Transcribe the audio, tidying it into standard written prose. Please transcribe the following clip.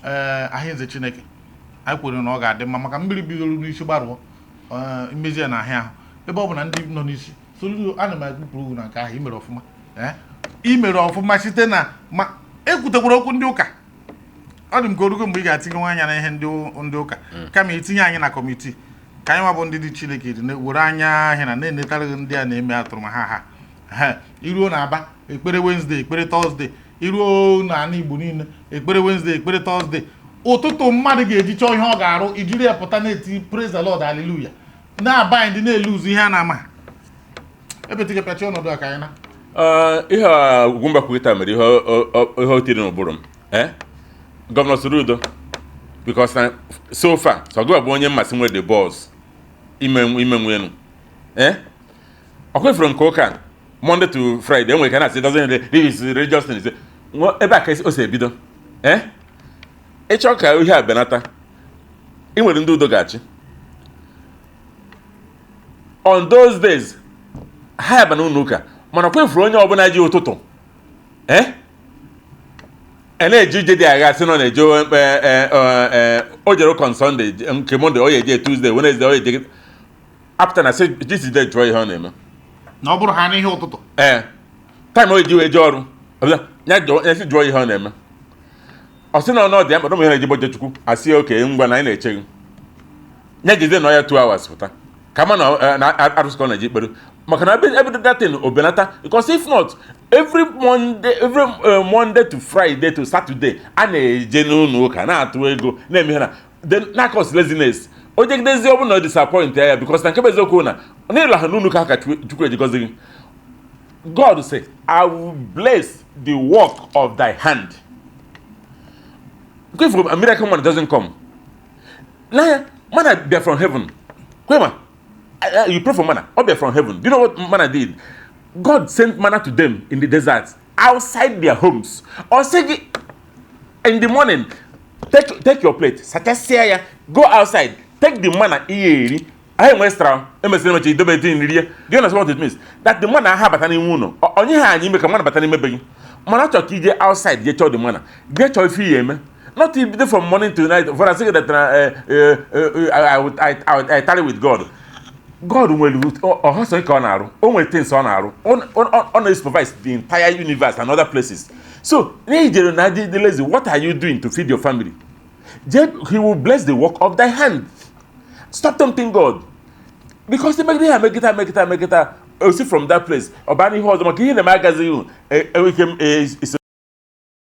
Ee, Ahịa Chineke, anyị kwere na ọ ga-adị mma maka mmiri bidoro n'isi gbarụọ. Ee, mmezi ya na ahịa ahụ, ebe ọ bụ na ndị nọ n'isi Soludo, ana m ekpupụrụ ugwu na nke ahụ. Imere ọfụma. Ee, imere ọfụma site na ma ekwutekwara okwu ndị ụka. Ọ dị m ka orugo mgbe ị ga-atinye anya na ihe ndị ụka, kama itinye anyị na committee ka anyị nwa bụ ndị dị Chineke dị were anya ahịa na na-enetara gị ndị a na-eme atụrụ ma ha ha iruo na Aba, ekpere Wednesday, ekpere Thursday, iruo n'ala Igbo niile, ekpere Wednesday, ekpere Thursday. Ụtụtụ mmadụ ga-eji chọọ ihe ọ ga-arụ, ijiri ya pụta na-eti "Praise the Lord, hallelujah", na-aba ndị na-eluzu ihe a na-ama ebe tigepịachi ọnọdụ a ka anyị na Ihe a Ugwumba kwuru taa mere ihe o tiri n'ụbụrụ m. Governor Soludo, because na so far so gị bụ onye mmasị nwere the balls ime nwenu ọ kwefuru nke ụka Monday to Friday, enwere ka na-asị doesn't this is religious thing. Ebe a ka o si ebido. Ịchọ ka ihe a benata, ị nwere ndị udo ga-achị on those days ha yaba n'ụlọ ụka, mana kwefuru onye ọbụla ji ụtụtụ e na-eje ije dị agha, sị na ọ na-eje o jere ụka on Sunday, nke Monday, ọ ya eje Tuesday, Wednesday, ọ ya eje apụta na sị jiside jụọ ihe ọ na-eme. Na ọ bụrụ ha n'ihe ụtụtụ. Ee, time o ji wee jee ọrụ ọbịa, ya jụọ ya, sị jụọ ihe ọ na-eme. Ọ sị na ọ dị ya mkpa na ụmụ ihe na-eji gboje Chukwu, asị oke ngwa na anyị na-eche gị, ya jide nọ ya 2 hours pụta kama na na arụsị ka ọ na-eji ekpere, maka na ebe datin obenata, because if not, every Monday, every Monday to Friday to Saturday, a na-eje n'ụlọ ụka na-atụ ego na-eme ihe na then na-cause laziness. O jegidezi, ọ bụrụ na ọ disappoint ya, because na nke bụ eziokwu na n'ịla ha n'ụlọ ụka ka Chukwu ejigozi gị. God say, "I will bless the work of thy hand." If a miracle money doesn't come na manna bịa from heaven, kwema you pray for manna, ọ bịa from heaven. Do you know what manna did? God sent manna to them in the desert outside their homes. Ọ sị gị, in the morning, take your plate, sachasịa ya, go outside, take the manna ihe eri ahụ enwe extra, emesịrị emecha idobe dị nri ya. Do you understand what it means? That the manna ha bata n'ime ụlọ, onye ha anyị ime ka manna bata n'ime be gị, mana achọ ka ije outside je chọọ the manna, jee chọọ ife ihe eme, not ibido from morning to night for asị that I tarry with God. God nwere ọhọsọ ka ọ na-arụ, o nwere things ọ na-arụ, ọ na-supervise the entire universe and other places. So n'ijere na dị lazy, what are you doing to feed your family? He will bless the work of thy hand. Stop tempting God, because emegide ya, megide, megide, megide, osi from that place ọ baa n'ihe ọzọ maka ihe na-eme agazighị enwe ike.